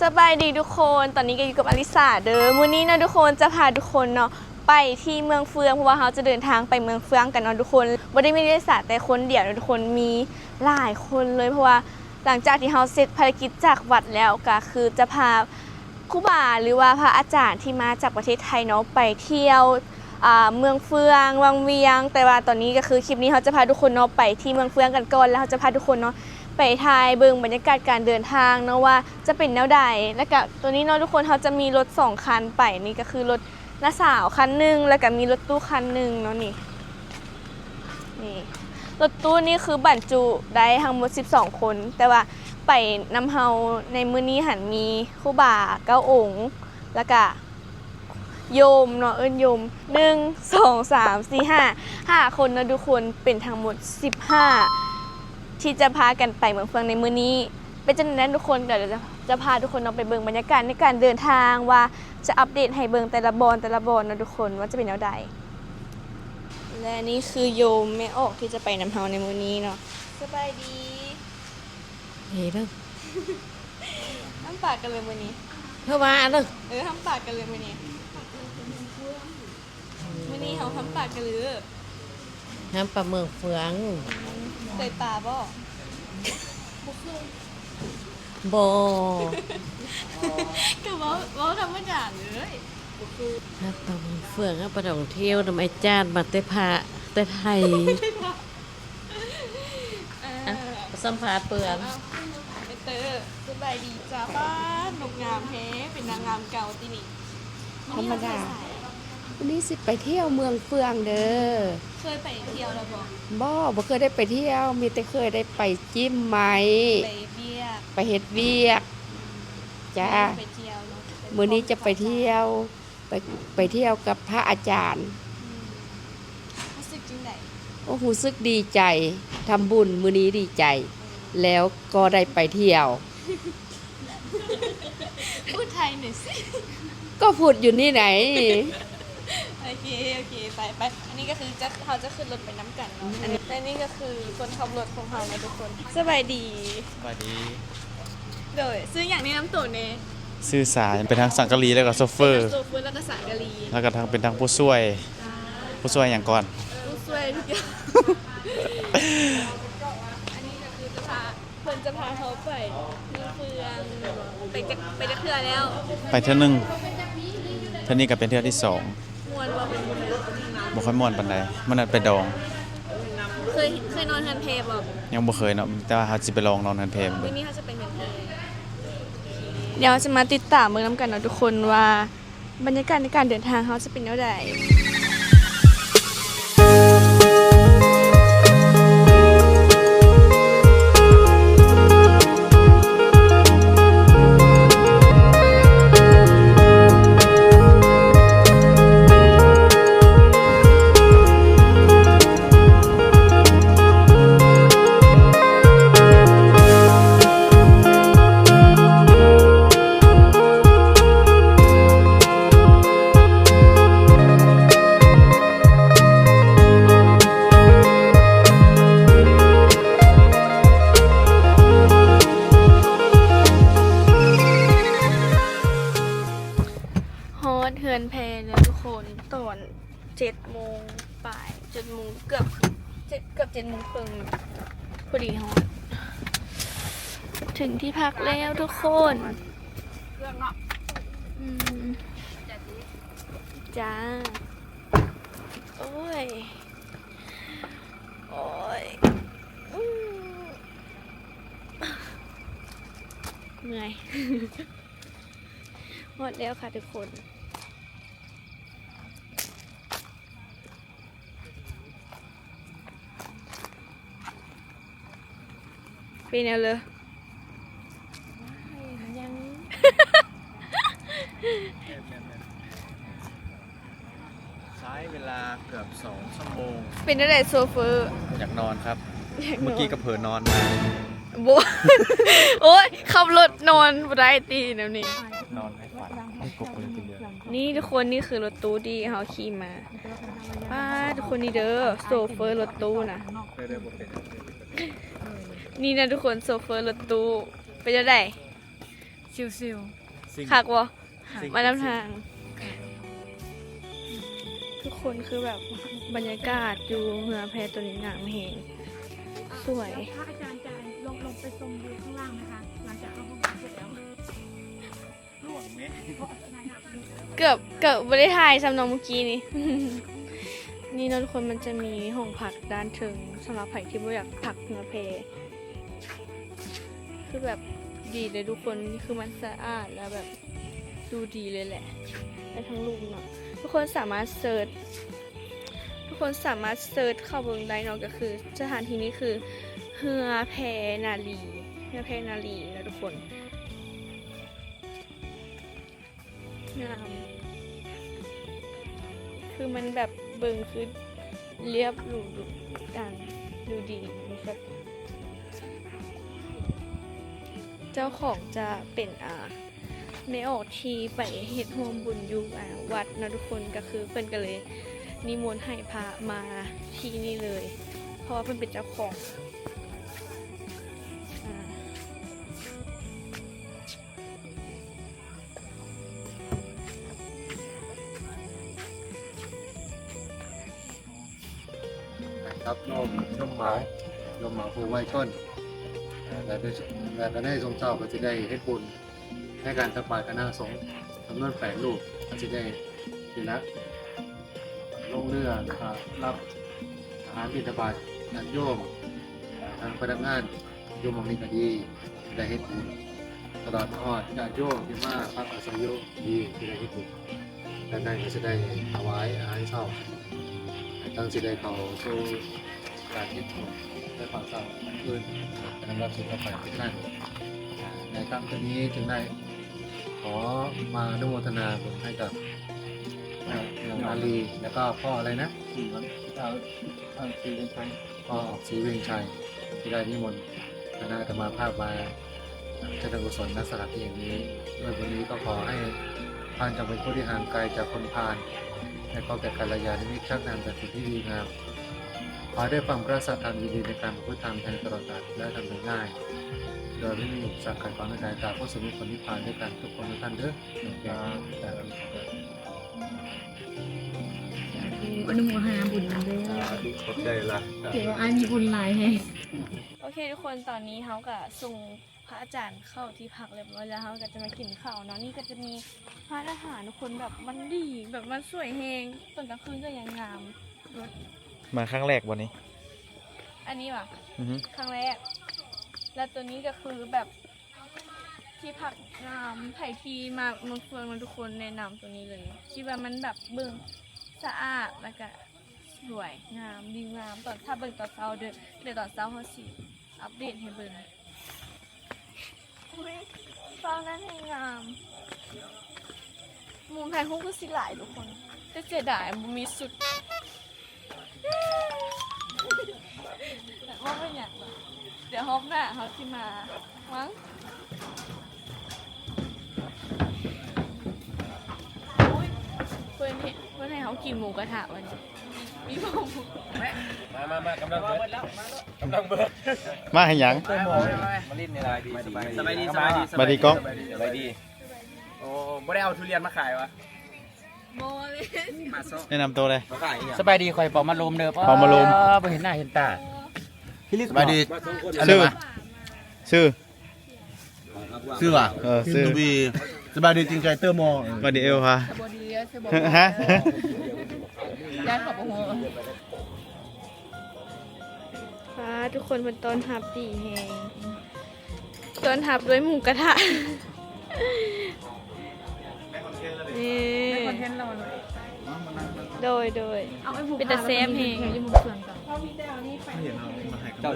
ສະບາຍດີທຸກຄົນ, ຕອນນີ້ກໍຢູ່ກັບອາລິສາເດີ. ມື້ນີ້ເນາະທຸກຄົນ ຈະພາທຸກຄົນເນາະ ໄປທີ່ເມືອງເຟືອງ ເພາະວ່າເຮົາຈະເດີນທາງໄປເມືອງເຟືອງກັນເນາະທຸກຄົນ. ບໍ່ໄດ້ມີອາລິສາແຕ່ຄົນດຽວເນາະທຸກຄົນ, ມີຫຼາຍຄົນເລີຍ ເພາະວ່າຫຼັງຈາກທີ່ເຮົາເສັດພາລະກິດຈາກວັດແລ້ວ ກໍຄືຈະພາຄູບາ ຫຼືວ່າພະອາຈານທີ່ມາຈາກປະເທດໄທເນາະ ໄປທ່ຽວ ອ່າ ເມືອງເຟືອງ ວັງວຽງ. ແຕ່ວ່າຕອນນີ້ກໍຄືຄລິບນີ້ເຮົາຈະພາທຸກຄົນເນາະ ໄປທີ່ເມືອງເຟືອງກັນກ່ອນ ແລ້ວເຮົາຈະພາທຸກຄົນເນາະ ໄປຖ່າຍເບິ່ງບັນຍາກາດການເດີນທາງເນາະ ວ່າຈະເປັນແນວໃດ. ແລ້ວກະໂຕນີ້ເນາະທຸກຄົນ ເຮົາຈະມີລົດສອງຄັນໄປ, ນີ້ກໍຄືລົດນ້າສາວຄັນໜຶ່ງ ແລ້ວກະມີລົດຕູ້ຄັນໜຶ່ງເນາະ. ນີ້ ນີ້ ລົດຕູ້ນີ້ຄືບັນຈຸໄດ້ທັງໝົດສິບສອງຄົນ, ແຕ່ວ່າໄປນຳເຮົາໃນມື້ນີ້ຫັ້ນມີຄູບາເກົ້າອົງ ແລ້ວກະ ໂຍມເນາະ ເອີ້ນໂຍມ ໜຶ່ງ ສອງ ສາມ ສີ່ ຫ້າ ຫ້າຄົນເນາະທຸກຄົນ, ເປັນທັງໝົດສິບຫ້າ ທີ່ຈະພາກັນໄປເມືອງເຟືອງໃນມື້ນີ້. ເປັນຈັ່ງໃດນັ້ນທຸກຄົນ ດຽວຈະ ຈະພາທຸກຄົນເນາະໄປເບິ່ງບັນຍາກາດໃນການເດີນທາງ ວ່າຈະອັບເດດໃຫ້ເບິ່ງແຕ່ລະບ່ອນ ແຕ່ລະບ່ອນເນາະທຸກຄົນ ວ່າຈະເປັນແນວໃດ. ແລະນີ້ຄືໂຍມແມ່ອອກທີ່ຈະໄປນຳເຮົາໃນມື້ນີ້ເນາະ. ສະບາຍດີ. ເອີ ເບິ່ງ ຫ້ຳປາກັນເລີຍມື້ນີ້ ເພິ່ນວ່າເດີ. ເອີ ຫ້ຳປາກັນເລີຍມື້ນີ້. ມື້ນີ້ເຮົາຫ້ຳປາກັນເລີຍ. ຫ້ຳປາເມືອງເຟືອງ. ອືມ ເຄີຍປາບໍ່? ບໍ່ເຄີຍ. ບໍ່ ກໍເວົ້າ ເວົ້າທຳມະດາເລີຍ. ບໍ່ເຄີຍ. ຫ້ຳປາເມືອງເຟືອງ ຫ້ຳປາທ່ອງທ່ຽວນຳອາຈານມາແຕ່ພະ ແຕ່ໄທ. ອ່ະ ໄປສຳພາດເພິ່ນ. ເອີ ສະບາຍດີຈ້າ. ປ້າ ນົກງາມແທ້ ເປັນນາງງາມເກົ່າຕິນີ້? ທຳມະດາ. ມື້ນີ້ຊິໄປທ່ຽວເມືອງເຟືອງເດີ. ເຄີຍໄປທ່ຽວແລ້ວບໍ່? ບໍ່ ບໍ່ເຄີຍໄດ້ໄປທ່ຽວ, ມີແຕ່ເຄີຍໄດ້ໄປຈິ້ມໄມ້ ໄປເຮັດວຽກ ໄປເຮັດວຽກ. ອືມ ຈ້າ ໄປທ່ຽວເນາະ. ມື້ນີ້ຈະໄປທ່ຽວ ໄປ ໄປທ່ຽວກັບພະອາຈານ. ອືມ ຮູ້ສຶກຈັ່ງໃດ? ໂອ້ ຮູ້ສຶກດີໃຈ, ທຳບຸນມື້ນີ້ດີໃຈ ແລ້ວກໍໄດ້ໄປທ່ຽວ. ພູດໄທໜ້ອຍຊິ. ກໍພູດຢູ່ນີ້ໃດ. ໂອເຄ ໂອເຄ ໄປ ໄປ. ອັນນີ້ກໍຄືຈະ ເຮົາຈະຂຶ້ນລົດໄປນຳກັນເນາະ. ອັນນີ້ ແລະນີ້ກໍຄືຄົນຂັບລົດຂອງເຮົາເນາະທຸກຄົນ. ສະບາຍດີ. ສະບາຍດີ. ໂດຍ ຊື່ຫຍັງ ແນະນຳໂຕແດ່? ຊື່ສາຍ ເປັນທັງສັງກະລີ ແລ້ວກໍໂຊເຟີ. ເປັນທັງໂຊເຟີ ແລ້ວກໍສັງກະລີ ແລ້ວກໍທັງ ເປັນທັງຜູ້ຊ່ວຍ. ອ່າ ຜູ້ຊ່ວຍຫຍັງກ່ອນ? ເອີ ຜູ້ຊ່ວຍທຸກຢ່າງ. ອັນນີ້ກໍຄືຈະພາ ເພິ່ນຈະພາເຮົາໄປເມືອງເຟືອງ. ໄປຈັກ ໄປຈັກເທື່ອແລ້ວ? ໄປເທື່ອໜຶ່ງ, ເທື່ອນີ້ກໍເປັນເທື່ອທີສອງ. ມ່ວນບໍ່? ບໍ່ຄ່ອຍມ່ວນປານໃດ, ມື້ນັ້ນໄປດອງ. ເຄີຍ ເຄີຍນອນເຮືອນແພບໍ່? ຍັງບໍ່ເຄີຍເນາະ, ແຕ່ວ່າເຮົາຊິໄປລອງນອນເຮືອນແພເບິ່ງ. ມື້ນີ້ເຮົາຈະໄປເຮືອນແພ. ດຽວເຮົາຈະມາຕິດຕາມເບິ່ງນຳກັນເນາະທຸກຄົນ ວ່າບັນຍາກາດໃນການເດີນທາງເຮົາຈະເປັນແນວໃດ. ຮອດເຮືອນແພແລ້ວທຸກຄົນ, ຕອນເຈັດໂມງປາຍ ເຈັດໂມງເກືອບ ເຈັດ ເກືອບເຈັດໂມງເຄິ່ງ ພໍດີຮອດ ເຖິງທີ່ພັກແລ້ວທຸກຄົນ. ອືມ ຈ້າ. ໂອ້ຍ ໂອ້ຍ ອືມ ເມື່ອຍ. ຮອດແລ້ວຄ່ະທຸກຄົນ. ເປັນແນວເລີ? ວ້າຍ ມັນຍັງ ໃຊ້ເວລາເກືອບສອງຊົ່ວໂມງ. ເປັນແນວໃດໂຊເຟີ? ຢາກນອນຄັບ. ຢາກນອນ. ເມື່ອກີ້ກໍເຜີນອນມາ. ໂອ້ຍ ຂັບລົດນອນບໍ່ໄດ້ຕິແນວນີ້. ນອນໃຫ້ຝັນ ໃຫ້ກົບເພິ່ນກິນເດືອນ. ນີ້ທຸກຄົນ ນີ້ຄືລົດຕູ້ທີ່ເຮົາຂີ່ມາ. ປ້າ ທຸກຄົນ ນີ້ເດີ ໂຊເຟີລົດຕູ້ນະ. ນີ້ນະທຸກຄົນ ໂຊເຟີລົດຕູ້ ເປັນຈັ່ງໃດ? ຊິວໆ ຄັກບໍ່? ມານຳທາງ ທຸກຄົນ ຄືແບບບັນຍາກາດຢູ່ເຮືອແພຕົວນີ້ງາມແຮງ ສວຍ ແລ້ວພະອາຈານຈະລົງ ລົງໄປຊົມວິວຂ້າງລ່າງນະຄະ ຫຼັງຈາກເຮົາຫ້ອງນ້ຳເສັດແລ້ວ ເກືອບ ເກືອບບໍ່ໄດ້ຖ່າຍຊ້ຳເນາະມື້ກີ້ນີ້ ນີ້ເນາະທຸກຄົນ ມັນຈະມີຫ້ອງພັກດ້ານເທິງ ສຳລັບໃຜທີ່ບໍ່ຢາກພັກເຮືອແພ ຄືແບບດີເລີຍທຸກຄົນ ຄືມັນສະອາດ ແລ້ວແບບດູດີເລີຍແຫຼະ ໄປທາງລຸ່ມເນາະ ທຸກຄົນສາມາດເສີດ ທຸກຄົນສາມາດເສີດເຂົ້າເບິ່ງໄດ້ເນາະ ກໍຄືສະຖານທີ່ນີ້ຄືເຮືອແພນາລີ ເຮືອແພນາລີເນາະທຸກຄົນ. ງາມ ຄືມັນແບບເບິ່ງຄືລຽບຫຼູ ດູ ອັນ ດູດີ ແບບ ເຈົ້າຂອງຈະເປັນ ອ່າ ແມ່ອອກທີ່ໄປເຮັດຮ່ວມບຸນຢູ່ ອ່າ ວັດເນາະທຸກຄົນ ກໍຄືເພິ່ນກໍເລີຍນິມົນໃຫ້ພະມາທີ່ນີ້ເລີຍ ເພາະວ່າເພິ່ນເປັນເຈົ້າຂອງ ອ່າ ກັບໂຍມ ໂຍມເໝົາ ໂຍມເໝົາຜູ້ໄວຊົນ ແລະ ແລະ ໃນຊ່ວງເຊົ້າກໍຊິໄດ້ເຮັດບຸນໃນການຕັກບາດຄະນະສົງຈຳນວນແປດຮູບ ກໍຊິໄດ້ນີ້ລະ ລົງເຮືອ ແລ້ວກໍຮັບອາຫານບິນທະບາດ ຍາດໂຍມ ທາງພະນັກງານຢູ່ໝ່ອງນີ້ກໍດີ ໄດ້ເຮັດບຸນ ຕະຫຼອດຮອດຍາດໂຍມທີ່ມາພັກອາໄສຢູ່ນີ້ ທີ່ໄດ້ເຮັດບຸນ ຈາກນັ້ນກໍຈະໄດ້ຖວາຍອາຫານເຊົ້າ ຈັ່ງຊິໄດ້ເຂົ້າສູ່ການເຮັດບຸນໃນຕອນເຊົ້າມື້ອື່ນ ສຳລັບສິນຕໍ່ໄປເປັນນັ້ນ ໃນຄ່ຳຄືນນີ້ຈຶ່ງໄດ້ ຂໍມາອະນຸໂມທະນາບຸນໃຫ້ກັບ ເອີ ເອີ ນາງມາລີ ແລ້ວກໍພໍ່ອະໄລນະ? ເອີ ເອີ ສີວຽງໄຊ ພໍ່ສີວຽງໄຊ ທີ່ໄດ້ນິມົນຄະນະອາດຕະມາພາບມາຈັດຕັ້ງກຸສົນ ນະ ສະຖານທີ່ແຫ່ງນີ້ ດ້ວຍບຸນນີ້ກໍຂໍໃຫ້ທ່ານຈົ່ງເປັນຜູ້ທີ່ຫ່າງໄກຈາກຄົນພານ ແລະ ຂໍແກ່ກັນລະຍານມິດ ຊັກນຳແຕ່ສິ່ງທີ່ດີງາມ ຂໍໃຫ້ໄດ້ຟັງພະສັດທຳ ຍິນດີໃນການປະພຶດທຳແທງຕະຫຼອດການ ແລະ ທຳໄດ້ງ່າຍ ໂດຍບໍ່ມີອຸປະສັກຂັດຂວາງໃນການກາບເຂົ້າສູ່ມະງຄົນນິບພານດ້ວຍກັນທຸກຄົນທຸກທ່ານເດີ. ອະນຸໂມທະນາບຸນນຳເດີ. ສາທຸ ຂອບໃຈຫຼາຍ. ຖືວ່າອ້າຍມີບຸນຫຼາຍແຮງ. ໂອເຄທຸກຄົນ ຕອນນີ້ເຮົາກະສົ່ງພະອາຈານເຂົ້າທີ່ພັກລຽບຮ້ອຍແລ້ວ ເຮົາກະຈະມາກິນເຂົ້າເນາະ. ນີ້ກະຈະມີຮ້ານອາຫານທຸກຄົນ ແບບມັນດີ ແບບມັນສວຍແຮງ ຕອນກາງຄືນກະຍັງງາມ. ມາຄັ້ງແລກບໍ່ນີ້? ອັນນີ້ຫວາ? ອືຮຶ ຄັ້ງແລກ. ແລ້ວໂຕນີ້ກະຄືແບບ ທີ່ພັກງາມ ໃຜທີ່ມາເມືອງເຟືອງນະທຸກຄົນ ແນະນຳໂຕນີ້ເລີຍ ຄິດວ່າມັນແບບເບິ່ງສະອາດ ແລ້ວກະສວຍງາມ ດີງາມ. ຕອນ ຖ້າເບິ່ງຕອນເຊົ້າເດີ ດຽວຕອນເຊົ້າເຮົາຊິອັບເດດໃຫ້ເບິ່ງ. ອຸ້ຍ ເຊົ້ານັ້ນແຮງງາມ ມຸມຖ່າຍຮູບຄືຊິຫຼາຍທຸກຄົນ ແຕ່ເສຍດາຍບໍ່ມີຊຸດ. ແຕ່ວ່າບໍ່ເປັນຫຍັງ ດຽວຮອບໜ້າເຮົາຊິມາ ຫວັງ. ອຸ້ຍ ເພິ່ນເຮັດ ເພິ່ນໃຫ້ເຮົາກິນໝູກະທະວັນນີ້ ມີບໍ່ໝູ? ມາ ມາ ມາ ກຳລັງເບີດ ກຳລັງເບີດ. ມາເຮັດຫຍັງ? ມາຫຼິ້ນນີ້ລະ. ສະບາຍດີ ສະບາຍດີ ສະບາຍດີ ສະບາຍດີກ້ອງ ສະບາຍດີ. ໂອ້ ບໍ່ໄດ້ເອົາທຸລຽນມາຂາຍຫວາ? ບໍ່ເລີຍ ມາຊອກ ແນະນຳໂຕແດ່. ສະບາຍດີ ຂ້ອຍປອມມາລົມເດີ. ປອມມາລົມ ບໍ່ເຫັນໜ້າເຫັນຕາ. ສະບາຍດີ. ຊື່ ຊື່ ຊື່ຫວາ? ເອີ ຊື່ ສະບາຍດີຈິງໃຈເຕີມໍ. ສະບາຍດີເອວພາ. ຮະ? ຢ້ານເຂົາບໍ່ຮູ້. ວ້າ ທຸກຄົນເພິ່ນຕ້ອນຮັບດີແຮງ ຕ້ອນຮັບດ້ວຍໝູກະທະ. ນີ້ ໄດ້ຄອນເທັນແລ້ວ. ໂດຍ ໂດຍ ເປັນຕາແຊບແຮງ. ເຈົ້າ